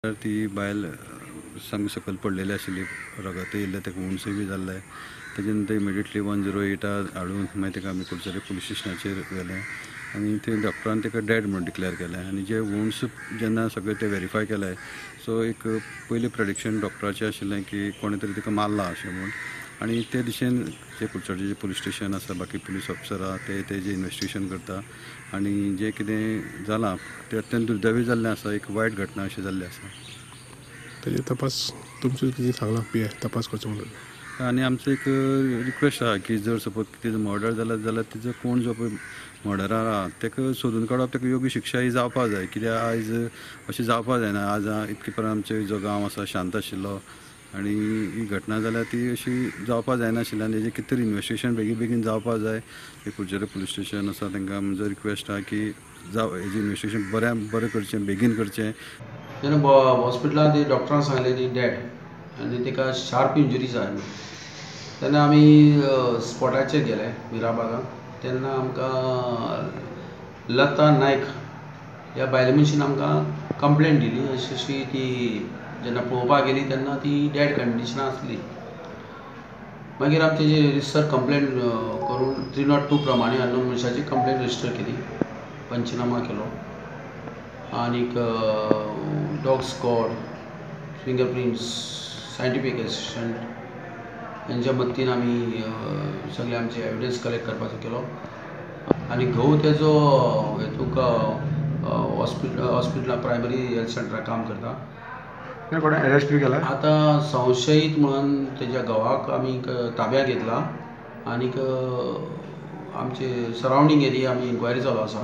ती बायल सामकी सकयल पडलेली आशिल्ली, रगतय येयल्लें, ताका वुंड्सूय बी जाल्ले. तेजे नंतर इमिडिएटली 108 हाडून मागीर ताका आमी कुडचडे पुलीस स्टेशनाचेर व्हेलें आनी थंय डॉक्टरान ताका डेड म्हणून डिक्लेअर केलें. आनी जे वुंड्स जेन्ना सगळे ते वेरीफाय केले, सो एक पयलीं प्रेडिक्शन डॉक्टराचें आशिल्लें की कोणें तरी ताका मारला अशें म्हूण. आनी ते दिशेन जे कुडचडेचें पुलीस स्टेशन आसा, बाकी पुलीस ऑफिसर आहा, ते तेजें इन्वेस्टिगेशन करता आनी जें कितें जालां तें अत्यंत दुर्दैवी जाल्लें आसा, एक वायट घटना अशी जाल्ली आसा. तेजे तपास तुमचें कितें सांगलां पी I तपास करचो म्हणून. आनी आमचो एक रिक्वेस्ट आहा की जर सपोज तिजो मर्डर जाला जाल्यार तिजो कोण जो पळय मर्डरार आहा ताका सोदून काडप, ताका योग्य शिक्षा ही जावपाक जाय. कित्याक आयज अशें जावपाक जायना. आज इतके पर्यंत आमचो जो गांव आसा शांत आशिल्लो आनी ही घटना जाल्यार ती अशी जावपाक जायनाशिल्ली. आनी तेजें कितें तरी इन्वेस्टिगेशन बेगीन बेगीन जावपाक जाय. कुडचडे पुलीस स्टेशन आसा तांकां म्हजो रिक्वेस्ट आहा की जावं हेजें इन्वेस्टिगेशन बरें करचें, बेगीन करचें. तेन्ना हॉस्पिटलांत ती डॉक्टरान सांगलें ती डेड आनी ताका शार्प इंजुरीज आहा. तेन्ना आमी स्पॉटाचेर गेले मिराबागाक. तेन्ना आमकां लता नायक ह्या बायल मनशेन आमकां कंप्लेन दिली अशी अशी ती जेन्ना पळोवपाक गेली तेन्ना ती डेड कंडिशनान आसली. मागीर आमचे जे रजिस्टर कंप्लेन करून 302 प्रमाणे अननोन मनशाची कंप्लेन रजिस्टर केली, पंचनामा केलो आनीक dog squad, fingerprints, scientific assistant हेंच्या मदतीन आमी सगळे आमचे एविडन्स कलेक्ट करपाचो केलो. आनी घोव तेजो हेतूक हॉस्पिटला प्रायमरी हेल्थ सेंटराक काम करता. अरेस्ट बी केला. आतां संशयीत म्हणून तेज्या घोवाक आमी ताब्यात घेतला आनीक आमचे सरावंडींग एरिया आमी इन्क्वायरी चालू आसा.